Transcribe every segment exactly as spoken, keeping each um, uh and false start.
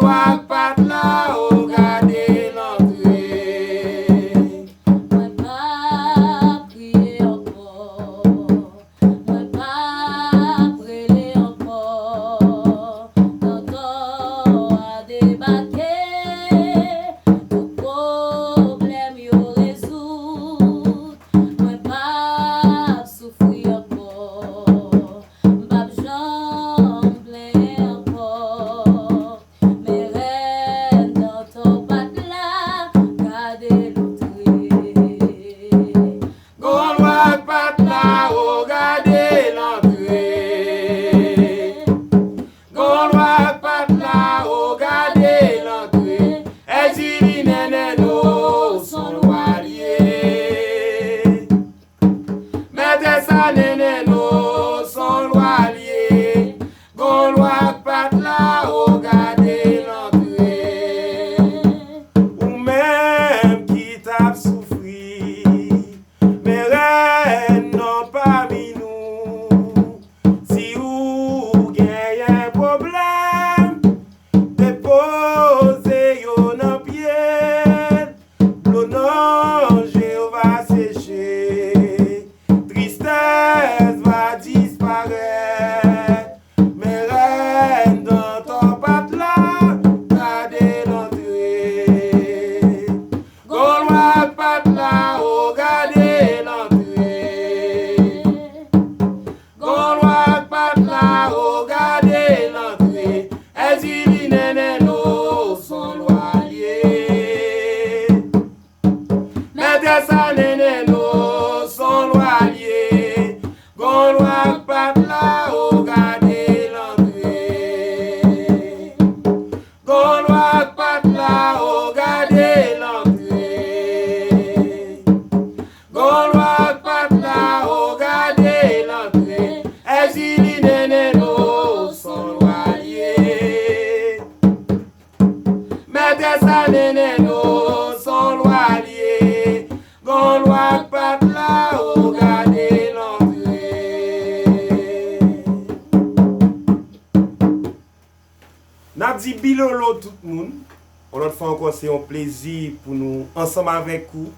Lwa ak pat la, o gade l antre. Mwen p ap kriye ankò. Mwen p ap rele ankò. Tantò a debake. Tout pwoblèm yo rezoud. Mwen p ap soufri ankò. M p ap janm plenyen ankò. Men rèn nan tan pat la, gade l antre. Gon lwa ak pat la, o gade l antre. Gon lwa ak pat la, o gade l antre. Èzili nènèno, s on lwa l ye. Mèt sa nènèno, s on lwa l ye. Gon lwa ak pat la, o gade l antre. Ou menm ki t ap soufri, men rèn nan pami nou. Si ou genyen pwoblèm, depoze yo nan pye l. Dlo nan je w va seche, tristès va disparèt. Men rèn nan tan pat la, gade l antre. Gon lwa ak pat la, o gade l antre. Gon lwa ak pat la, o gade l antre. Èzili nènèno, s on lwa l ye. Mèt sa nènèno, s on lwa l ye. Gon lwa ak pat la, o gade l antre. Gon lwa ak pat la, o gade l antre. Gon lwa ak pat la, o gade l antre. Èzili nènèno, s on lwa l ye. Mèt sa nènèno, s on lwa l ye. Gon lwa ak pat la, o gade l antre. N ap di bilolo tout moun. Yon lòt fwa ankò, se yon plezi pou nou ansanm avèk ou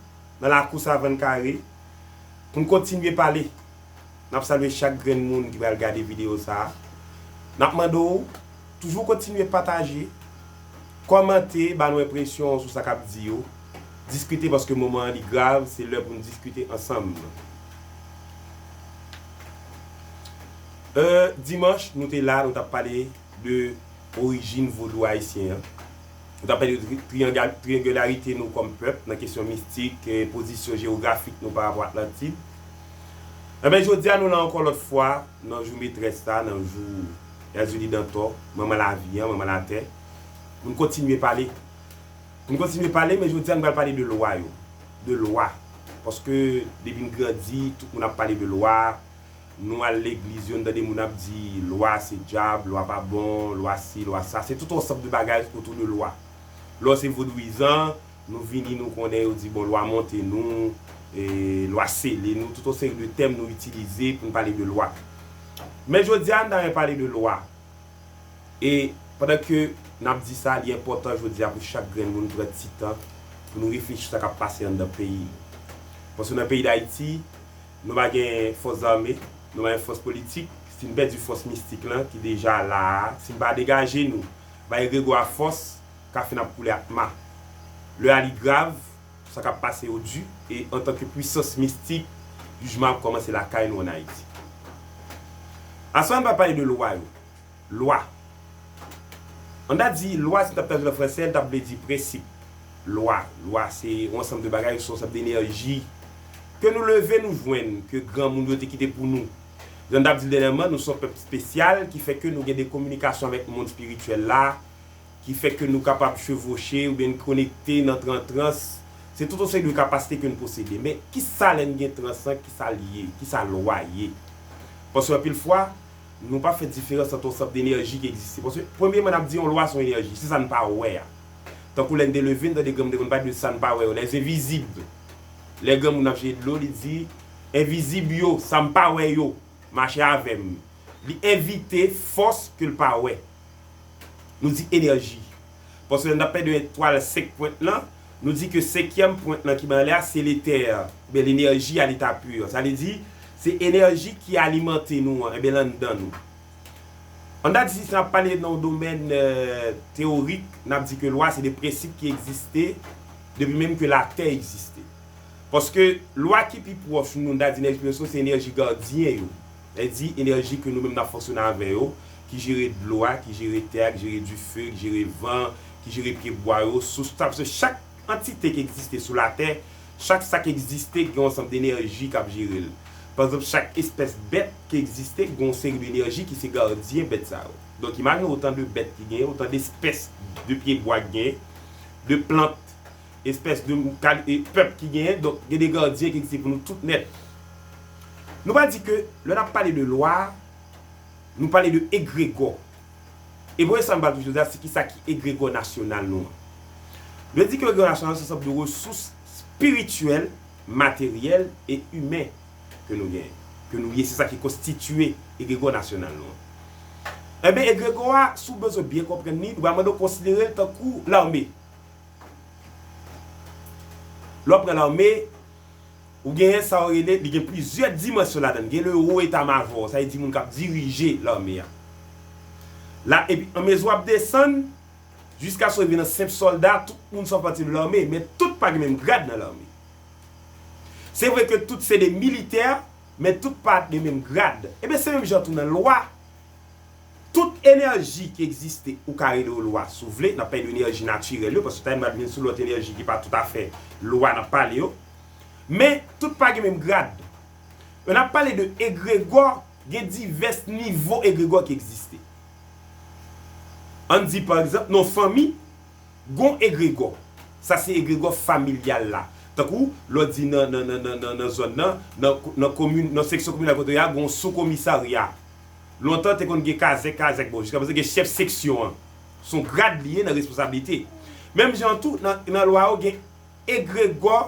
nan lakou Savann Kare, pou n kontinye pale. N ap salye chak grenn moun ki pral gade videyo sa a. N ap mande w toujou kontinye pataje, kòmante, ba nou enpresyon w sou sa k ap di yo. Diskite, paske moman an li grav, se lè pou n diskite ansanm. Euh, dimanch, nou te la, nou t ap pale de orijin vodou ayisyen an. Nou t ap pale de tri-, triyangal-, triyangilarite nou kòm pèp nan kesyon mistik, eh, pozisyon jewografik nou pa rapò Atlantid. Enben, jodi a, nou la ankò lòt fwa, nan jou metrès la, nan jou Èzili Dantò, manman lavi an, manman latè, pou n kontinye pale. Pou n kontinye pale, men jodi a, nou pral pale de lwa yo. De lwa. Paske, depi n grandi, tout moun ap pale de lwa. Nou al legliz yo, n tande moun ap di, lwa se dyab, lwa pa bon, lwa si, lwa sa. Se tout yon ansanm de bagay otou de lwa. Lè w se vodouyizan, nou vini, nou konnen yo di, bon, lwa monte nou, e, lwa sele nou, tout yon seri de tèm nou itilize pou n pale de lwa. Men jodi a, n ta renmen pale de lwa. E pandan ke n ap di sa, li enpòtan jodi a pou chak grenn moun pran ti tan pou nou reflechi sou sa k ap pase anndan peyi nou. Paske nan peyi Dayiti, nou pa gen fòs zame, nou pa gen fòs politik. Si n pèdi fòs mistik lan ki deja la a, si n pa degaje nou, bay egregwa fòs, ka fin ap koule ak ma. Lè a li grav, sa k ap pase yo di, e antanke pwisans mistik, jijman ap kòmanse lakay nou ann Ayiti. Aswè a, n pral pale de lwa yo. Lwa. Ann ta di lwa, si n t ap tradui l an fransè, l t ap vle di prensip. Lwa. Lwa, se yon ansanm de bagay, se yon ansanm de enèji ke nou leve, nou jwenn, ke granmoun yo te kite pou nou. Jan n t ap di l dènyèman, nou se yon pèp espesyal, ki fè ke nou gen de kominikasyon avèk mond espirityèl la, ki fè ke nou kapab chevoche oubyen n konekte, n antre an trans. Se tout yon seri de kapasite ke n posede. Men, kisa lè n gen trans lan, kisa l ye? Kisa lwa ye? Paske anpil fwa, nou pa fè diferans ant yon ansanm de enèji ki egziste. Paske, premyèman, n ap di yon lwa se yon enèji. Se sa n pa wè a. Tankou lè n te leve, n tande granmoun te konn pale de sa n pa wè yo, les invisibles. Lè granmoun ap jete dlo, li di, envizib yo, sa m pa wè yo, mache avè m. Li envite fòs ke l pa wè. Nou di enèji. Paske lè n ap pale de etwal senk pwent lan, nou di ke senkyèm pwent lan ki bay anlè a, se letè, oubyen lenerji a leta pi. Sa vle di, se enèji ki alimante nou an, ebyen l anndan nou. Ann ta di, si n ap pale nan yon domèn, euh, teyorik, n ap di ke lwa se de prensip ki egziste depi menm ke latè egziste. Paske lwa ki pi pwòch nou, n ta di nan eksperyans nou, se enèji gadyen yo. Sa vle di enèji ke nou menm n ap fonksyone avè yo, ki jere dlo a, ki jere tè a, ki jere dife, ki jere van, ki jere pyebwa yo, sous, sa, paske chak antite ki egziste sou latè, chak sa ki egziste gen yon ansanm denèji k ap jere l. Pa egzanp, chak espès bèt ki egziste gen yon seri de enèji ki se gadyen bèt sa yo. Donk, imajine otan de bèt ki genyen, otan de espès de pyebwa ki genyen, de plant, espès de kal-, e, pèp ki genyen, donk gen de gadyen ki egziste pou nou tout nèt. Nou pa di ke, lè n ap pale de lwa, nou pale de egregò. E premye sa m pral touche jodi a, se kisa ki egregò nasyonal nou an. Nou di ke egregò nasyonal se ansanm de resous espirityèl, materyèl e imen ke nou genyen, ke nou ye, se sa ki konstitye egregò nasyonal nou an. Enben, egregò a, si w bezwen byen konprann li, nou pral mande w konsidere l tankou lame. Lè w pran lame, ou genyen sa yo rele, li gen plizyè dimansyon ladan l. Gen le haut état-major, sa vle di moun k ap dirije lame a. La, epi, anmezi w ap desann, jiskaske w rive nan senp sòlda, tout moun sa fè pati de lame, men tout pa gen menm grad nan lame. Se vre ke tout se de militè, men tout pa de menm grad. Ebyen, se menm jan tou nan lwa. Tout enèji ki egziste, ou ka rele yo lwa si w vle, n ap pale de enèji natirèl yo, paske talè m ap vin sou lòt enèji ki pa toutafè lwa n ap pale yo. Men, tout pa gen menm grad. Lè n ap pale de egregò, gen divès nivo egregò ki egziste. Ann di, pa egzanp, nan yon fanmi, gon egregò. Sa se egregò familyal la. Tankou, lè w di nan, nan, nan, nan, nan, nan zòn nan, nan, nan komin, nan seksyon kominal kote w ye a, gon soukomisarya. Lontan, te konn gen kazèk, kazèk, bon, jiska prezan gen chèf seksyon an. Se yon grad li ye nan responsablite. Menm jan tou, nan, nan lwa yo, gen egregò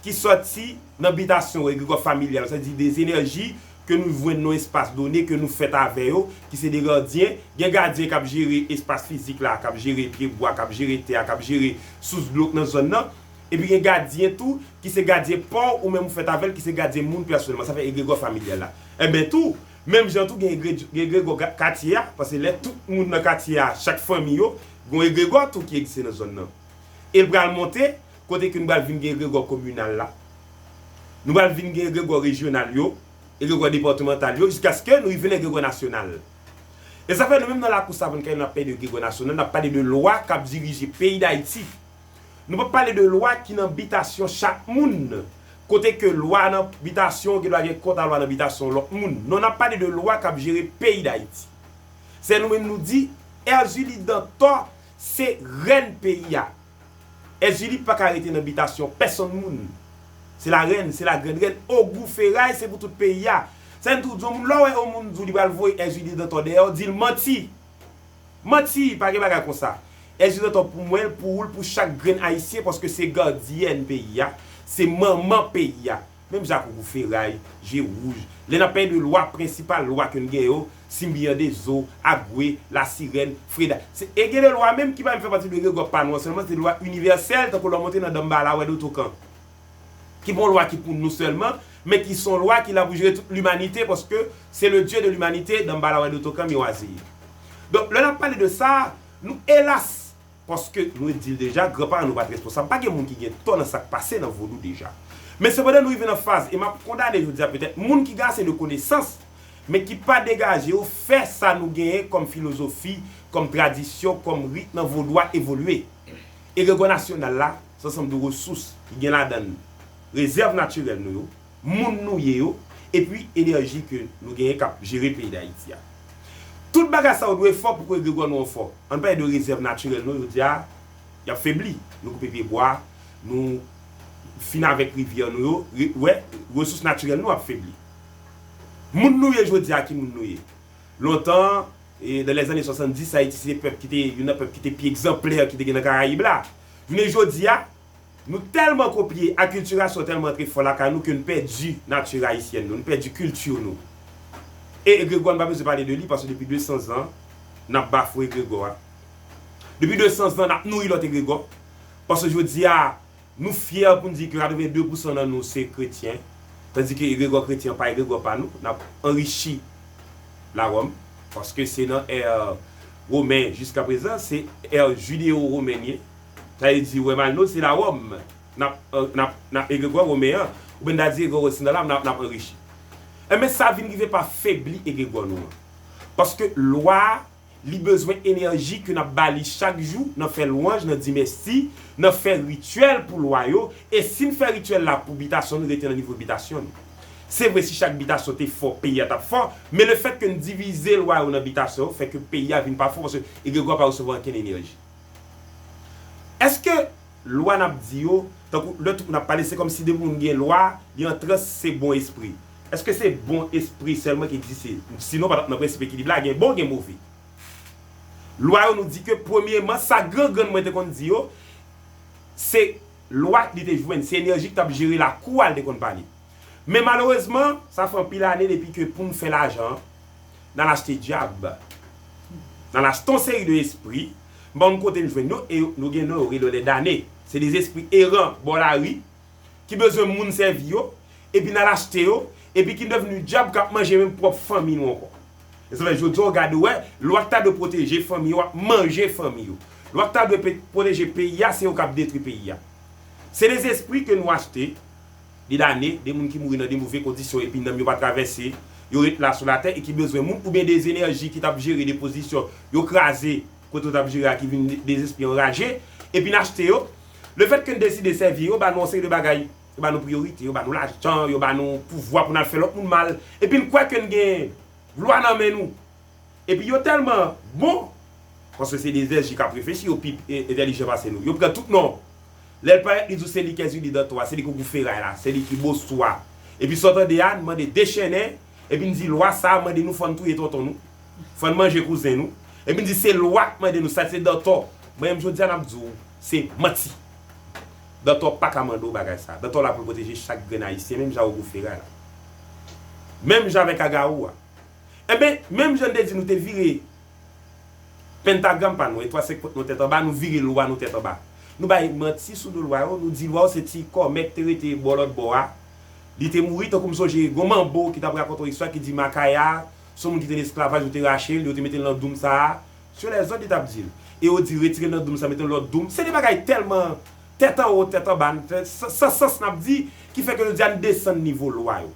ki sòti nan bitasyon, egregò familyal, sa di de enèji ke nou jwenn nan espas done, ke nou fèt avè yo, ki se de gadyen. Gen gadyen k ap jere espas fizik la, k ap jere pyebwa, k ap jere tè a, k ap jere sous dlo k nan zòn nan. Epi gen gadyen tou, ki se gadyen pa w, ou menm ou fèt avè l, ki se gadyen moun pèsonèlman. Sa fè egregò familyal la. Enben tou, menm jan tou, gen egre-, gen egregò ga-, katye a, paske lè tout moun nan katye a, chak fanmi yo, gen egregò tou ki egziste nan zòn nan. E l pral monte, kote ke nou pral vin gen egregò kominal la. Nou pral vin gen egregò rejyonal yo, egregò depatmantal yo, jiskaske nou rive nan egregò nasyonal. E sa fè nou menm nan Lakou Savann Kay, lè n ap pale de egregò nasyonal, n ap pale de lwa k ap dirije peyi Dayiti. Nou p ap pale de lwa ki nan bitasyon chak moun. Kote ke lwa nan bitasyon, gen dwa gen kont a lwa nan bitasyon lòt moun. Non, n ap pale de lwa k ap jere peyi Dayiti. Se nou menm nou di, Èzili Dantò se rèn peyi a. Èzili pa ka rete nan bitasyon pèsonn moun. Se la rèn, se la grann rèn. Ogou Feray, se pou tout peyi a. Sa vin tou di yon moun, lè w wè yon moun di w li pral voye Èzili Dantò dèyè w, di l manti. Manti, pa gen bagay konsa. Èzili Dantò pou mwen, pou ou l, pou chak grenn ayisyen, paske se gadyèn peyi a, se manman peyi a. Menm jan ak Ogou Feray, Je Wouj. Lè n ap pale de lwa prensipal, lwa ke n gen yo, Sinbyandezo, Agwe, Lasirèn, Freda. Se, e gen de lwa menm ki pa menm fè pati de egregò pa nou an sèlman, se de lwa inivèsèl, tankou lè w monte nan Danmbala, Wèdotokan. Ki pa yon lwa ki pou nou sèlman, men ki se yon lwa ki la pou jere tout limanite, paske se le Dieu de l'humanité, Danmbala, Wèdotokan, Miwazeye. Donk, lè n ap pale de sa, nou, elas, paske nou di l deja, granparan nou pa t responsab. Pa gen moun ki gen tò nan sa k pase nan vodou deja. Men sepandan, nou rive nan faz, e m ap kondane jodi a petèt moun ki gen ase de konesans, men ki pa degaje yo fè sa nou genyen kòm filozofi, kòm tradisyon, kòm rit nan vodou a evolye. Egregò nasyonal la, se ansanm de resous ki gen ladan l rezèv natirèl nou yo, moun nou ye yo, epi enèji ke nou genyen k ap jere peyi Dayiti a. Tout bagay sa yo dwe fò pou ke egregò nou an fò. Ann pale de rezèv natirèl nou yo, jodi a, y ap febli. Nou koupe pyebwa, nou fin avèk rivyè nou yo, re-, wè, resous natirèl nou ap febli. Moun nou ye jodi a, ki moun nou ye? Lontan, e, dans les années soixante-dix, Ayiti se te pèp ki te, youn nan pèp ki te pi egzanplè ki te gen nan Karayib la. Jounen jodi a, nou tèlman kopye, akiltirasyon tèlman antre fò lakay nou ke nou pèdi nati ayisyèn nou, nou pèdi kilti nou. E egregò, nou pa bezwen pale de li, paske depi de san zan, n ap bafwe egregò a. Depi de san zan, n ap nouri lòt egregò. Paske jodi a, nou fyè pou n di ke katreven de pousan nan nou se kretyen. Tandike egregò kretyen pa egregò pa nou, n ap anrichi Lawòm. Paske se nan è women jiska prezan, se è jideyo-women ye. Sa vle di, wè mal nou, se Lawòm. N ap, n ap, n ap egregò women an, oubyen n ta di egregò oksidantal la, n ap, n ap anrichi. Enben, sa vin rive pa febli egregò nou an. Paske lwa a, li bezwen enèji ke n ap ba li chak jou nan fè lwanj, nan di mèsi, nan fè rityèl pou lwa yo. E si n fè rityèl la pou bitasyon nou, rete nan nivo bitasyon nou. Se vre, si chak bitasyon te fò, peyi a t ap fò, men lefètke n divize lwa yo nan bitasyon yo fè ke peyi a vin pa fò, paske egregò a pa resevwa okenn enèji. Èske lwa n ap di yo, tankou lè tout moun ap pale, se kòmsi depi moun gen lwa, li an trans, se bon espri. Èske se bon espri sèlman ki egziste? Sinon, pa t ap nan prensip ekilib la, gen bon, gen move. Lwa yo nou di ke premyeman, sa gran grann mwen te konn di yo, se lwa li te jwenn, se enèji ki t ap jere lakou a, li te konn pale. Men malerezman, sa fè anpil ane depi ke pou n fè lajan, n al achte dyab. N al achte yon seri de espri, m pa konn kote n jwenn yo, e nou gen non yo rele yo lè dane. Se de espri eran bò lari, ki bezwen moun sèvi yo, epi n al achte yo, epi ki devni dyab k ap manje menm pwòp fanmi nou ankò. E sa fè jodi a, w gade, w wè, lwa k ta dwe pwoteje fanmi yo ap manje fanmi yo. Lwa k ta dwe pe- pwoteje peyi a, se yo k ap detwi peyi a. Se de espri ke nou achte, de dane, de moun ki mouri nan de move kondisyon epi nanm yo pa travèse, yo ret la sou latè e ki bezwen moun, oubyen de enèji ki t ap jere de pozisyon, yo kraze kote yo t ap jere a, ki vin de- de espri anraje, epi n achte yo. Lefètke n deside sèvi yo, ba nou yon seri de bagay, yo ba nou priyorite, yo ba nou lajan, yo ba nou pouvwa pou n al fè lòt moun mal, epi n kwè ke n gen lwa nan men nou. Epi yo tèlman bon, paske se de enèji k ap reflechi, yo pi e- entèlijan pase nou. Yo pran tout non. Lè l parèt, li di w se li k Èzili Dantò a, se li k Ogou Feray la, se li ki Bosou a. Epi sa w tande a, n mande dechennen, epi n di lwa sa a mande nou fò n touye tonton nou, fò n manje kouzen nou. Epi n di se lwa k mande nou sa, se Dantò. Mwen menm jodi a n ap di w, se manti. Dantò pa ka mande w bagay sa. Dantò la pou l pwoteje chak grenn Ayisyen, menm jan Ogou Feray la. Menm jan avèk Agawou a. Enben, menm jan n te di nou te vire pentagram pa nou, etwal senk pwent nou tèt anba, nou vire lwa nou tèt anba. Nou bay manti sou do lwa yo, nou di lwa yo se ti kòmè k te rete bò lòt bò a. Li te mouri, tankou m sonje, gon manbo ki t ap rakonte yon istwa ki di Makaya, se yon moun ki te nan esklavaj, yo te rache l, yo te mete l nan doum sa a. Sur les ondes, li t ap di l. E yo di, retire l nan doum sa, mete l lòt doum. Se de bagay tèlman tèt anwo, tèt anba, tè- san, san sans n ap di, ki fè ke jodi a n desann nivo lwa yo.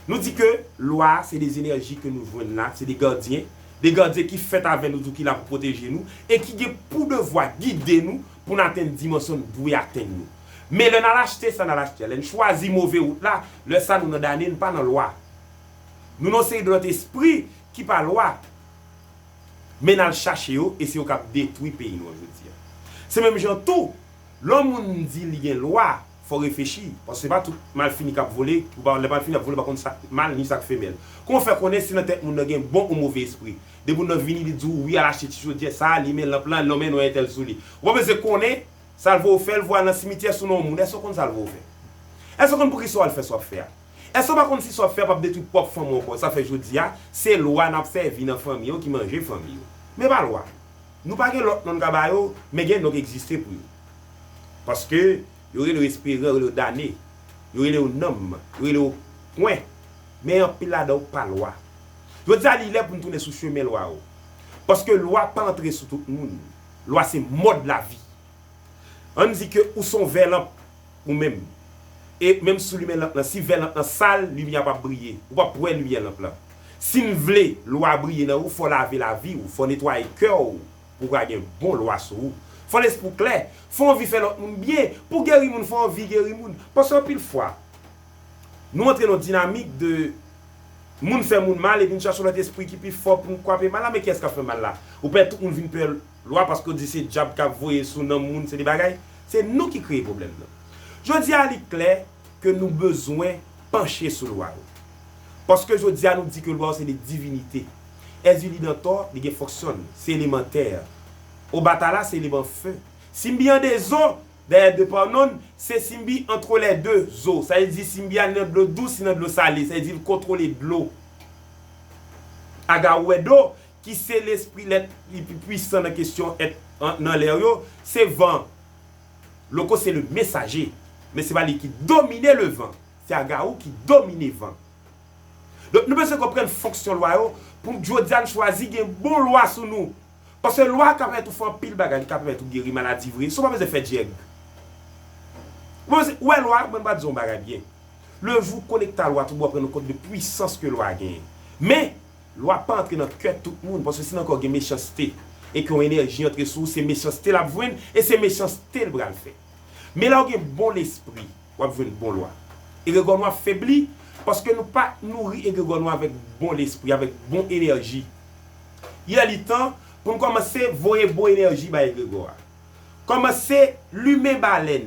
Nou di ke lwa a se de enèji ke nou jwenn la, se de gadyen, de gadyen ki fèt avè nou, tou ki la pou pwoteje nou, e ki gen pou devwa gide nou pou n atenn dimansyon n dwe atenn yo. Men lè n al achte sa n al achte a, lè n chwazi move wout la, lè sa nou nan dane, n pa nan lwa. Nou nan yon seri de lòt espri ki pa lwa. Men n al chache yo, e se yo k ap detwi peyi nou an jodi a. Se menm jan tou, lè yon moun di li gen lwa, fò w reflechi, paske se pa tout malfini k ap vole, ou pa, lè malfini ap vole, ou pa konn sa k mal ni sa k femèl. Kòman w fè konnen si nan tèt moun nan gen bon ou move espri? Depi moun nan vini, li di w, wi, al achte ti chodyè sa a, limen lanp lan, lonmen non entèl sou li. Ou pa bezwen konnen sa l voye w fè, l voye al nan simityè sou non moun. Èske w konn sa l voye w fè? Èske w konn poukisa w al fè sa w ap fè a? Èske w pa konn si sa w ap fè a p ap detwi pwòp fanmi w ankò? Sa fè jodi a, se lwa n ap sèvi nan fanmi yo ki manje fanmi yo. Men pa lwa. Nou pa gen lòt non n ka ba yo, men gen non k egziste pou yo. Paske yo rele yo espri eran, yo rele yo dane, yo rele yo nanm, yo rele yo pwen. Men anpil ladan yo pa lwa. Jodi a, li lè pou n tounen sou chemen lwa yo. Paske lwa pa antre sou tout moun. Lwa se mòd lavi. Ann di ke ou se yon vè lanp ou menm. E menm si w limen lanp lan, si vè lanp lan sal, limyè a p ap briye. Ou p ap wè limyè lanp lan. Si n vle lwa briye nan ou, fò w lave lavi w, fò w netwaye kè w pou w ka gen bon lwa sou ou. Fò lespri w klè, fò w anvi fè lòt moun byen. Pou geri moun, fò w anvi geri moun. Paske anpil fwa, nou antre nan yon dinamik de moun fè moun mal, epi n chache yon lòt espri ki pi fò pou n kwape mal la, men kiyès k ap fè mal la? Ou pè tout moun vin pè lwa paske w di se dyab k ap voye sou nanm moun, se de bagay. Se nou ki kreye pwoblèm nan. Jodi a, li klè ke nou bezwen panche sou lwa yo. Paske jodi a, nou di ke lwa yo se de divinite. Èzili Dantò, li gen fonksyon l, se eleman tè. Obatala, se eleman fe. Simbi an de zo, dèyè de pa w non, se Simbi antre lè de zo. Sa vle di Simbi a ni nan dlo dous, ni nan dlo sale. Sa vle di l kontwole dlo. Agawou Èdo, ki se lespri lèt li pi pwisan nan kesyon èt an- nan lè yo, se van. Loko se le mesaje, men se pa li ki domine le van. Se Agawou ki domine van. Donk, nou bezwen konprann fonksyon lwa yo pou jodi a n chwazi gen bon lwa sou nou. Paske lwa ka pèmèt ou fè anpil bagay, li ka pèmèt ou geri maladi vre, san w pa bezwen fè djèg. Ou pa bezwen, ou wè lwa, mwen m pa di w yon bagay byen. Le jou w konekte a lwa, tout bon, w pran kont de pwisans ke lwa genyen. Men, lwa pa antre nan kè tout moun, paske si nan kè w gen mechanste, e ke yon enèji antre sou ou, se mechanste l ap jwenn, e se mechanste l pral fè. Men lè w gen bon lespri, w ap jwenn bon lwa. Egregò nou ap febli, paske nou pa nouri egregò nou avèk bon lespri, avèk bon enèji. Il est temps pou n kòmanse voye bon enèji bay egregò a. Kòmanse limen balèn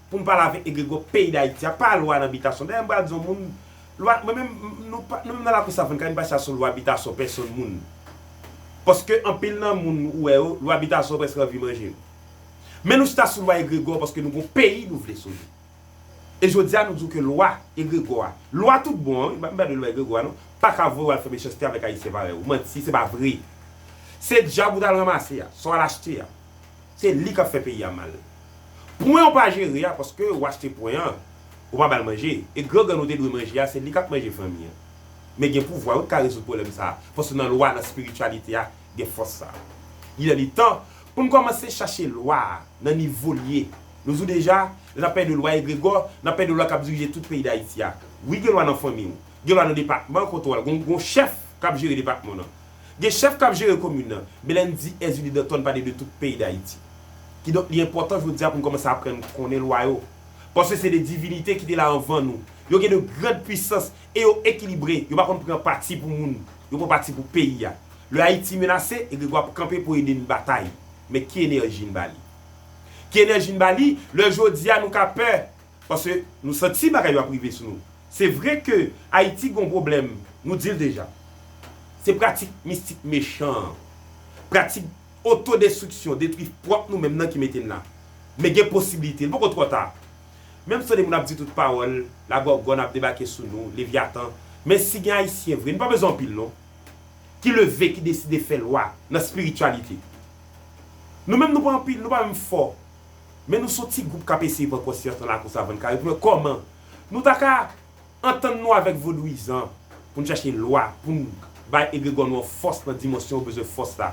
pou n pale avèk egregò peyi Dayiti a, pa lwa nan bitasyon. Dayè, m pral di yon moun, lwa, mwen menm, m- nou pa, nou menm nan lakou Savann Kay, nou pa chache yon lwa bitasyon pèsonn moun. Paske anpil nan moun ou wè yo, lwa bitasyon prèske anvi manje nou. Men nou chita sou lwa egregò paske nou gon peyi nou vle sove. E jodi a, nou di w ke lwa egregò a, lwa tout bon an, wi, m pa m pa de lwa egregò a, non, pa ka voye w al fè mechanste avèk Ayisyen parèy ou. Manti, se pa vre. Se djab ou t al ranmase a, sa w al achte a. Se li k ap fè peyi a mal. Pwen ou pa jere a, paske ou achte pwen an, ou pa ba l manje. E grangrann ou te dwe manje a, se li k ap manje fanmi an. Men gen pouvwa wi k ka rezoud pwoblèm sa a. Paske nan lwa, nan espirityalite a, gen fòs sa a. Il est temps pou n kòmanse chache lwa a nan nivo l ye. Nou di w deja, lè n ap pale de lwa egregò, n ap pale de lwa k ap dirije tout peyi Dayiti a. Wi, gen lwa nan fanmi w. Gen lwa nan depatman kote w al. Gon, gon chèf k ap jere depatman w nan. Gen chèf k ap jere komin nan. Men lè n di Èzili Dantò, n pale de tout peyi Dayiti. Kidonk, li enpòtan jodi a pou n kòmanse aprann konnen lwa yo. Paske se de divinite ki te la anvan nou. Yo gen de grand pwisans e yo ekilibre. Yo pa konn pran pati pou moun. Yo pran pati pou peyi a. Lè Ayiti menase, egregò ap kanpe pou ede n batay. Men ki enèji n ba li? Ki enèji n ba li? Lè jodi a nou ka pè, paske nou santi bagay yo ap rive sou nou. Se vre ke Ayiti gon pwoblèm, nou di l deja. Se pratik mistik mechan an. Pratik otodestriksyon, detwi pwòp nou menm nan ki mete n la. Men gen posiblite, li poko twò ta. Menm si de moun ap di tout pawòl, lagògòn ap debake sou nou, levyatan. Men si gen Ayisyen vre, nou pa bezwen anpil non. Ki leve, ki deside fè lwa nan espirityalite. Nou menm nou pa anpil, nou pa menm fò. Men nou se yon ti gwoup k ap eseye pran konsyans nan lakou Savann Kay pou wè kòman nou ta ka antann nou avèk vodouyizan pou n chache lwa, pou n bay egregò nou an fòs nan dimansyon yo bezwen fòs la.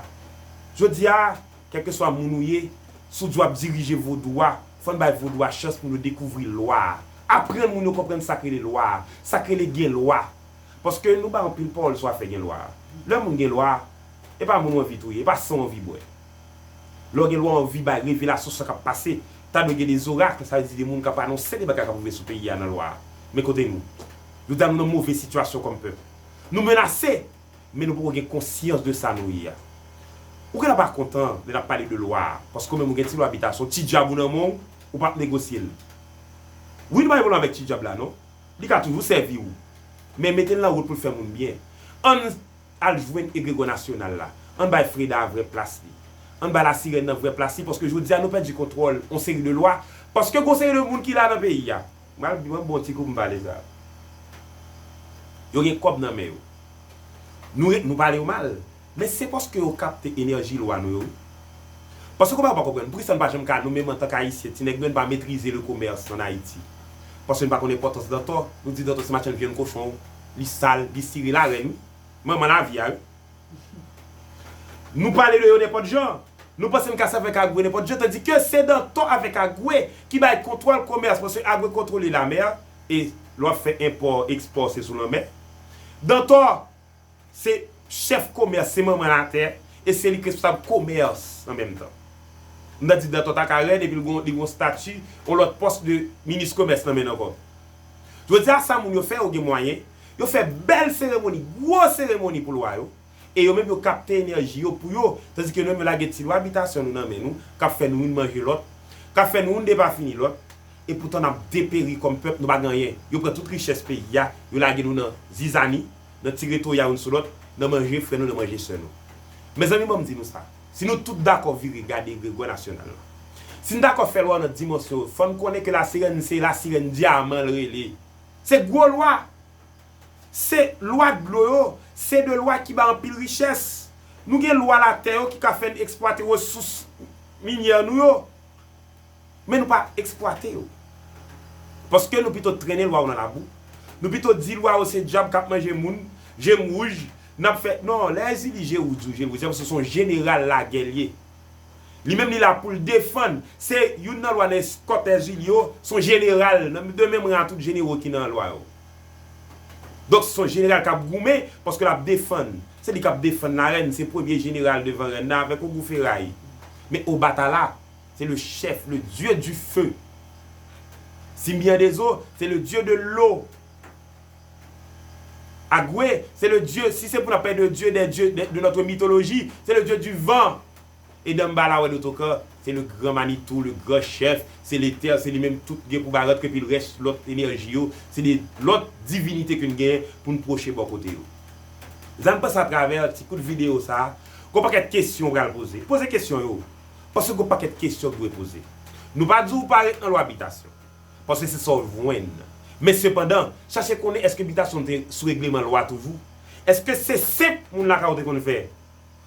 Jodi a, kèlkeswa moun ou ye, si w di w ap dirije vodou a, fò n bay vodou a chans pou nou dekouvri lwa a. Aprann moun yo konprann sa k rele lwa a, sa k rele gen lwa. Paske nou bay anpil pawòl sou afè gen lwa a. Lè moun gen lwa a, e pa moun w anvi touye, e pa san w anvi bwè. Lè w gen lwa w anvi bay revelasyon sa k ap pase, ta dwe gen de zorak, sa vle di de moun k ap anonse de bagay k ap rive sou peyi a nan lwa a. Men kote nou? Jodi a nou nan move sitiyasyon kòm pèp. Nou menase, men nou poko gen konsyans de sa nou ye a. Ou genlè pa kontan lè n ap pale de lwa a, paske ou menm ou gen ti lwa bitasyon, ti djab ou nan men w, ou p ap negosye l. Wi, nou pa gen pwoblèm avèk ti djab la non. Li ka toujou sèvi w. Men mete l nan wout pou l fè moun byen. Ann al jwenn egregò nasyonal la. Ann bay Freda vrè plas li. Ann bay Lasirèn nan vrè plas li, paske jodi a nou pèdi kontwòl yon seri de lwa. Paske gon seri de moun ki la nan peyi a. M pral di w yon bon ti kou pou m pale sa. Yo gen kòb nan men yo. Nou, nou pale yo mal. Men se paske yo kapte enèji lwa nou yo wi. Paske konpa yo pa konprann, poukisa n pa janm ka nou menm antank Ayisyen, ti nèg nou, n pa metrize le commerce an Ayiti? Paske n pa konn enpòtans dantò, nou di dantò se machann vyann kochon, li sal, li sire, larèn wi. Manman lavi a wi. Nou pale de yo nenpòt jan. Nou panse n ka sèvi ak Agwe nenpòt jan, tandike se dantò avèk Agwe ki bay kontwòl komès, paske Agwe kontwole lamè, e lè w ap fè enpò, ekspò, se sou lanmè. Dantò, se chèf komès, se manman latè, e se li k responsab komès an menm tan. M ta di dantò ta ka rèd, epi l gon, li gon stati, yon lòt pòs de minis komès nan men l ankò. Jodi a, sa moun yo fè, yo gen mwayen, yo fè bèl seremoni, gwo seremoni pou lwa yo, e yo menm yo kapte enèji yo pou yo, tandike nou menm yo lage ti lwa bitasyon nou nan men nou, k ap fè nou youn manje lòt, k ap fè nou youn depafini lòt, e poutan n ap deperi kòm pèp, nou pa gen anyen. Yo pran tout richès peyi a, yo lage nou nan zizani, nan tire toya youn sou lòt, nan manje frè nou, nan manje sè nou. Mezanmi, ban m di nou sa. Si nou tout dakò vire gade egregò nasyonal la, si n dakò fè lwa nan dimansyon yo, fò n konnen ke Lasirèn se Lasirèn dyaman l rele. Se gwo lwa. Se lwa dlo yo, se de lwa ki bay anpil richès. Nou gen lwa latè yo ki ka fè n eksplwate resous minyè nou yo. Men nou pa eksplwate yo. Paske nou pito trennen lwa yo nan labou. Nou pito di lwa yo se dyab k ap manje moun, je m wouj, n ap fè, non, lè Èzili je wouj, ou je wouj, se paske se yon jeneral lagè l ye. Li menm li la pou l defann. Se youn nan lwa nan eskòt Èzili yo, se yon jeneral, nan de menm ran a tout jenero ki nan lwa yo. Donk, se yon jeneral k ap goumen, paske l ap defann. Se li k ap defann larèn, se premye jeneral devan rèn nan avèk ogou feray. Men Obatala, c'est le chef, le dieu du feu. Simbian Dezo, c'est le dieu de l'eau. Agwe, c'est le dieu, si se pou n ap pale de dieu, des dieux, de, de notre mythologie, c'est le dieu du vent. E Danmbala wè Dotokan, se le gran Manitou, le gran chèf, se Letè, se li menm tout gen pou bay lòt, epi rès lòt enèji yo, se de lòt divinite ke n genyen pou n pwoche bò kote yo. Zan m panse atravè ti kout videyo sa a, gon pakèt kesyon w pral poze. Poze kesyon yo. Paske gon pakèt kesyon k dwe poze. Nou pa di w pa ret nan lwa bitasyon. Paske se sa w jwenn. Men sepandan, chache konnen èske bitasyon te sou regleman lwa toujou? Èske se senp moun lakay ou te konn fè?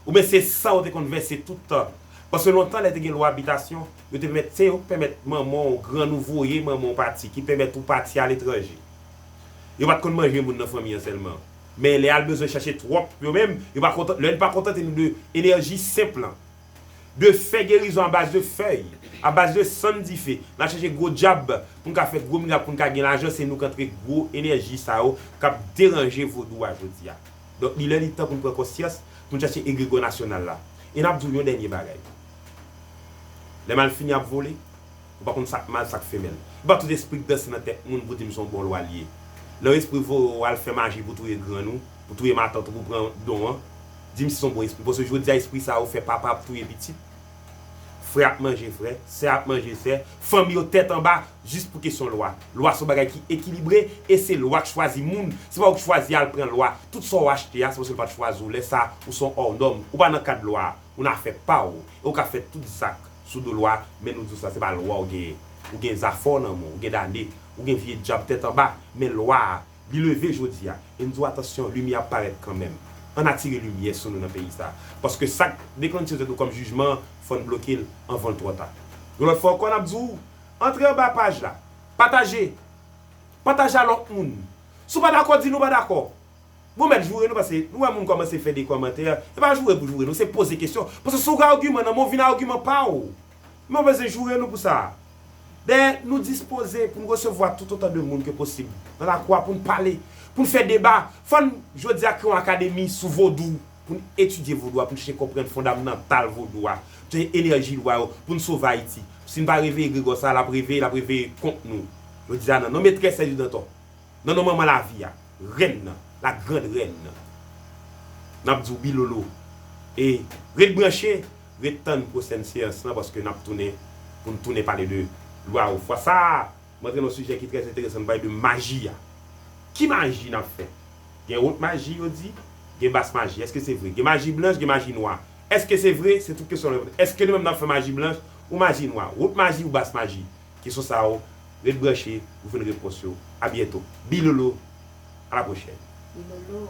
Oubyen se san ou te konn vèse tout tan? Paske lontan, lè te gen lwa bitasyon, yo te pèmèt, se yo k pèmèt manman w, grann ou voye manman w pati, ki pèmèt ou pati aletranje. Yo pa t konn manje moun nan fanmi an sèlman. Men lè y al bezwen chache twòp yo menm, yo pa kontan, lè n pa kontante nou de enèji senp lan, de fè gerizon a baz de fèy, a baz de sann dife, n al chache gwo dyab pou n ka fè gwo mirak, pou n ka gen lajan, se nou k antre gwo enèji sa yo k ap deranje vodou a jodi a. Donk, li lè li tan pou n pran konsyans, pou n chache egregò nasyonal la. E n ap di w yon dènye bagay. Lè malfini ap vole, ou pa konn sa k mal, sa k femèl. E pa tout espri k danse nan tèt moun pou di m se yon bon lwa l ye. Lè yon espri voye w al fè maji pou touye grann ou, pou touye matant ou, pou pran don an, di m si se yon bon espri. Paske jodi a, espri sa yo fè papa ap touye pitit. Frè ap manje frè, sè ap manje sè, fanmi yo tèt anba, jis pou kesyon lwa. Lwa se yon bagay ki ekilibre, e se lwa k chwazi moun. Se pa ou k chwazi al pran lwa. Tout sa w achte a, se paske l pa t chwazi w. Lè sa, ou se yon hors norme. Ou pa nan kad lwa a. Ou nan afè pa w. E ou ka fè tout zak sou do lwa, men nou di w sa, se pa lwa w genyen. Ou gen zafè w nan men w, ou gen dane, ou gen vye dyab tèt anba, men lwa a, li leve jodi a. E n di w atansyon, limyè ap parèt kanmenm. Ann atire limyè sou nou nan peyi sa a. Paske sa k deklanche sou tèt nou kòm jijman, fò n bloke l anvan l twò ta. Yon lòt fwa ankò, n ap di w, antre anba paj la. Pataje. Pataje a lòt moun. Si w pa dakò, di nou pa dakò. Bon, mèt joure nou, paske nou wè moun kòmanse fè de kòmantè. E pa joure pou joure nou, se poze kesyon. Paske si w gen agiman nan men w, vin agiman pa w. Men w bezwen joure nou pou sa. Dayè, nou dispoze pou n resevwa toutotan de moun ke posib nan lakou a pou n pale, pou n fè deba. Fò n, jodi a, kreye yon akademi sou vodou, pou n etidye vodou a, pou n chèche konprann fondamantal vodou a, pou n chèche enèji lwa yo, pou n sove Ayiti. Si n pa reveye egregò sa a, l ap reveye, l ap reveye kont nou. Jodi a, nan non Metrès Sèjidantò, nan non Manman Lavi a, rèn nan, la grande reine nan, n ap di w Bilolo. E ret branche, ret tann pwochèn seyans lan, paske n ap tounen, pou n tounen pale de lwa yo. Fwa sa a, m antre nan yon sijè ki trè enteresan, n pale de maji a. Ki maji n ap fè? Gen wot maji, yo di, gen bas maji. Èske se vre? Gen maji blanch, gen maji nwa. Èske se vre? Se tout kesyon nou reponn. Èske nou menm n ap fè maji blanch ou maji nwa? Wot maji ou bas maji? Kesyon sa yo, ret branche pou jwenn repons yo. A byento. Bilolo, a la pwochèn. Bilolo.